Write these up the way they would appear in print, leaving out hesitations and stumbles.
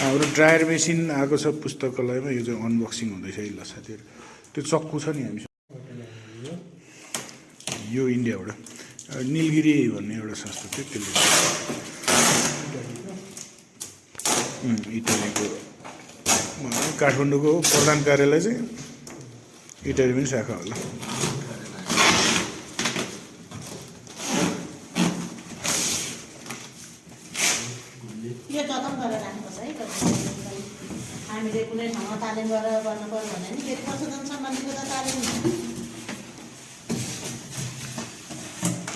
हाम्रो dryer machine आएको छ पुस्तकालयमा। यो चाहिँ अनबक्सिङ हुँदैछ है ल साथीहरू। त्यो चक्कु छ नि हामी यो इन्डियाबाट निलगिरी भन्ने एउटा संस्था थियो त्यसले इटालीको काठमाडौँको प्रधान कार्यालय चाहिँ इटाली पनि शाखा होला। यो जतन गरेर राख्नुपर्छ है हामीले कुनै ठाउँमा तालिम गरेर गर्नु पर्यो भने नि फेरि प्रशोधन सम्बन्धीको त तालिम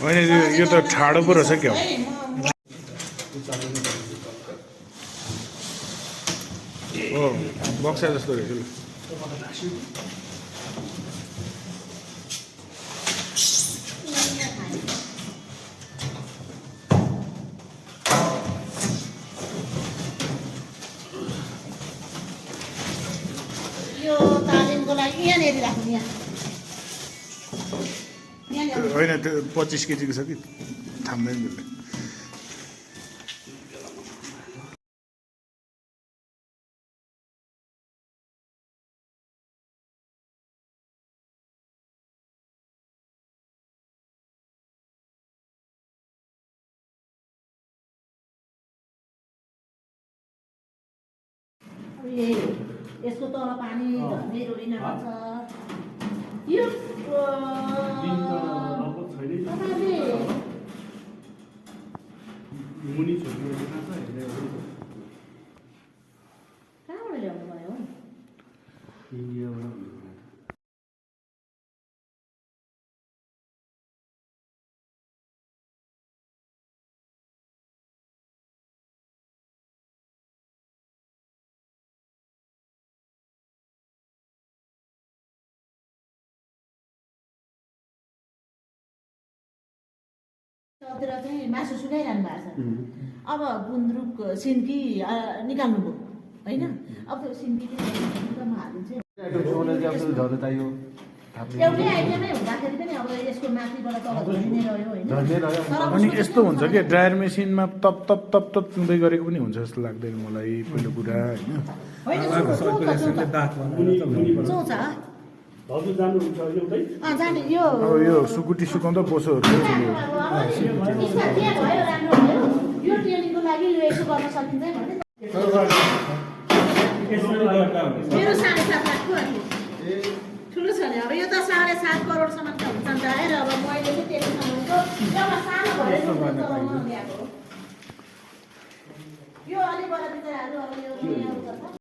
होइन यो त ठाडो पो रहेछ क्या हो बक्सा जस्तो रहेछ ल। यो तालिमको लागि यहाँनिर राख्नु यहाँ होइन त्यो 25 केजीको छ कि थाम्दैन त्यसले। यसको तल पानी झर्ने रोइना छ। यो कहाँबाट ल्याउनु भयो तिर चाहिँ मासु सुकाइरहनु भएको छ। अब गुन्द्रुक सिन्की निकाल्नुभयो होइन। अब त्यो सिन्की चाहिँ म हालिदिन्छु। एउटै आइटमै हुँदाखेरि पनि अब यसको माथिबाट तल झरिने रह्यो होइन। अनि यस्तो हुन्छ कि ड्रायर मेसिनमा तप तप तप तप चुँदै गरेको पनि हुन्छ जस्तो लाग्दैन मलाई पहिलो कुरा होइन। जाने यो अब यो सुकुटी सुकाउँदा बोसोहरू यो ट्रेनिङको लागि यो यसो गर्न सकिन्छ भने मेरो 7.5 लाखको अनि ठुलो छ नि। अब यो त 7.5 करोडसम्म त हुन्छ नि त आएर। अब मैले चाहिँ त्यसको एउटा सानो भएर ल्याएको यो अलि बडा बिचराहरू अब